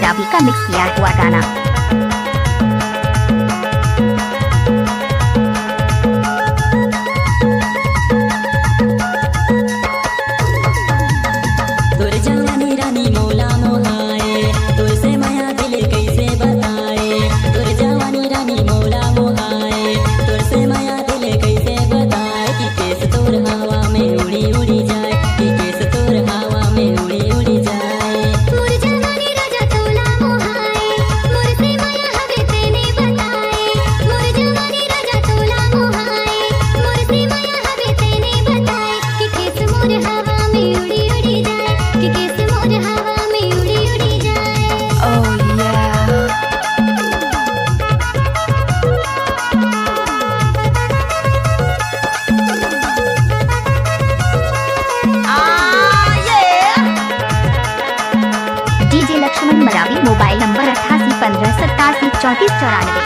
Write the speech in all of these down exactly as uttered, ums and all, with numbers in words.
रावी का मिक्स किया हुआ गाना। तोर जवानी रानी मोला मोहाए, तोर से मया दिल कैसे बताए। तोर जवानी रानी मोला मोहाए, तोर से मया दिल कैसे बताए। कि केस तोर हवा में उड़ी उड़ी जाए, कि केस तोर हवा में उड़ी उड़ी जाए। मोर जवानी राजा तोला मोहाए, मोर से मया हवे तेने बताए। मोर जवानी राजा तोला मोहाए, मोर से मया हवे तेने बताए। कि केस मोर हवा में उड़ी उड़ी जाए, कि केस मोर हवा में उड़ी उड़ी जाए। Oh yeah। DJ Laxman Maravi, mobile number अट्ठासी पन्द्रह सत्तासी चौंतीस चौरानवे।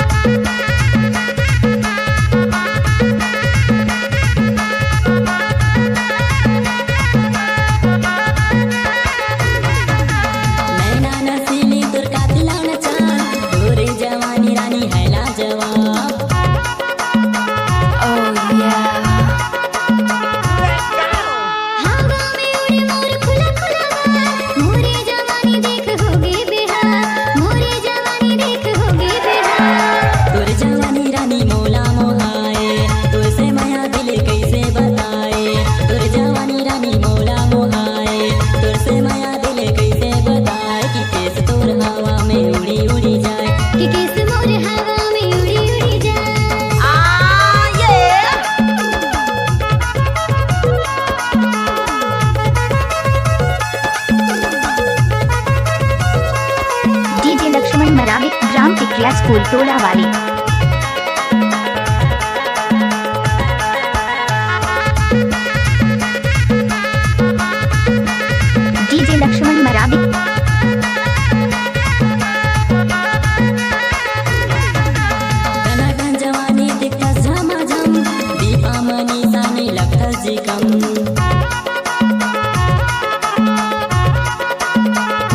नैना नसीली तोर कातिल नचान, तोरे जवानी रानी है लाजवाब। Oh yeah। हवा में उड़े मोर खुला खुला बाल, मोरे जवानी देख होगे बेहाल, मोरे जवानी देख होगे बेहाल। तोर जवानी रानी मोला मोहाए, तोर से मया दिल कैसे बताए। तोर जवानी रानी मोला मोहाए, तोर से मया दिल कैसे बताए। कि केस तोर हवा में उड़ी उड़ी जाए, कि केस मोर हवा में उड़ी उड़ी जाए। आ, ये। डीजे लक्ष्मण मरावी, ग्राम टिकरिया स्कूल टोला वाली। डीजे लक्ष्मण मरावी। टनाटन जवानी दिखस झमाझम, दीपा मनीषा नइ लगथस जी कम।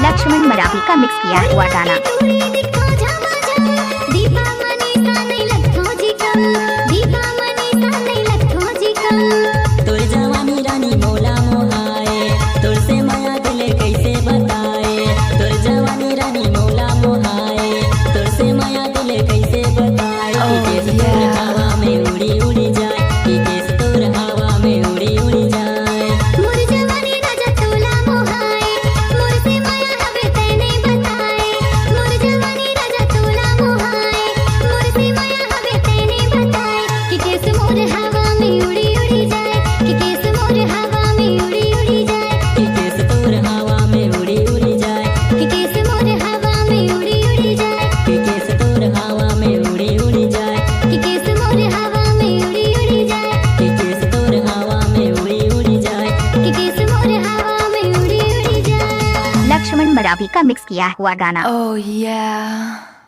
लक्ष्मण मरावी का मिक्स किया हुआ गाना। तोर जवानी रानी मोला मोहाए, तोर से मया दिल कैसे बताए। तोर जवानी रानी मोला मोहाए, तोर से मया दिल कैसे बताए। कि केस तोर हवा में उड़ी उड़ी जाए, कि केस तोर हवा में उड़ी उड़ी जाए। मोर जवानी राजा तोला मोहाए, मोर से मया हवे तेने बताए। मोर जवानी राजा तोला मोहाए, मोर से मया हवे तेने बताए। कि केस मोर हवा में उड़ी उड़ी जाए, कि केस मोर हवा में उड़ी उड़ी जाए। कि केस तोर हवा में उड़ी उड़ी जाए, कि केस मोर हवा में उड़ी उड़ी जाए। कि केस तोर हवा में उड़ी उड़ी जाए, कि केस मोर हवा में उड़ी उड़ी जाए। कि केस तोर हवा में उड़ी उड़ी जाए, कि केस मोर हवा में उड़ी उड़ी जाए। लक्ष्मण मरावी का मिक्स किया हुआ गाना। Oh yeah।